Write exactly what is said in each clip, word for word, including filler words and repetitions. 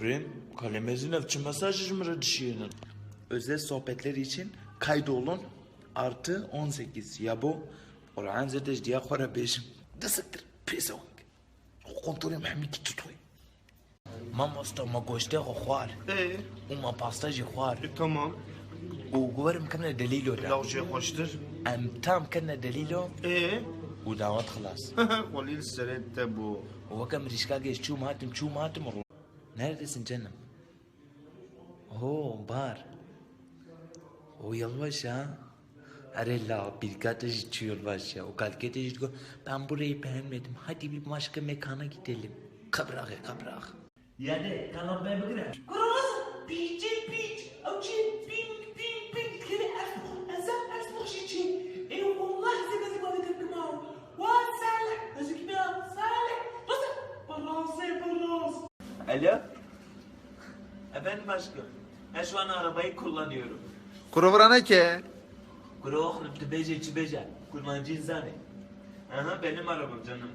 Rin, kalemezin ev çi mesajı ji min re dişiyênin? Özel sohbetler için kaydolun artı on sekiz. Ya bu, Kur'an zêde ji diya xwe re bêjim. Disiktir, pêsewek. Kontrolê Mehmetî tutoy. Mamosta, ma goştê xwe xwar. Ee? Û ma pasta jî xwar. E, tamam. Û guverim kirine delîlo re. Law jê xweştir. Em tam kirine delîlo. Ee? Û dawet xilas. Xwelî li serê te bû. Û weke mirîşkakê ji çûm hatim, çûm hatim. Neredesin canım? Ho, bar. O yılbaş ha. Erê la, pîrka te jî çû yolbaş ya. Û kalkê te jî digot, "Ben burayı beğenmedim. Hadi bir başka mekana gidelim." Kabrak e, kabrak. Yani, kanal ben bigire. Kurumuz piçi piç. Ew çi ping ping ping. Kiri ez ez ez nexşî çi. Ey Allah, zek ez ibadet ettim ha. Wa Salih. Ez kim ya? Salih. Bas. Barras, barras. Alo? Efendim aşkım, ben şu an arabayı kullanıyorum. Kuru vurana ke? Kuru oğlum, tu bêje çi bêje, kurmancî zane. Aha, benim arabam canım.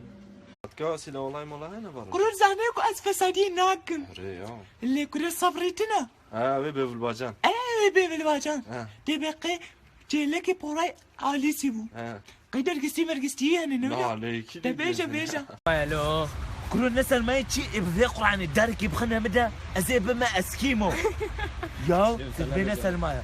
Katkı asile olay molay ne var? Kuru zane ku ez fesadiyê nakim. Erê ya. Lê kuru sabrê tine. Ha, wê bêvilbacan. Ew ê bêvilbacan. Ha. Dê beqê çêlekê poray alîsî bû. Ha. Qey dergistî mergistî hene ne wile? Nalê, kî Te bêje, bêje. Alo. Kuro ne sermayê çi ê bi vê Qur'anê derekî bixine min de, ez ê bime eskîmo. Ya, tu bê ne sermaya.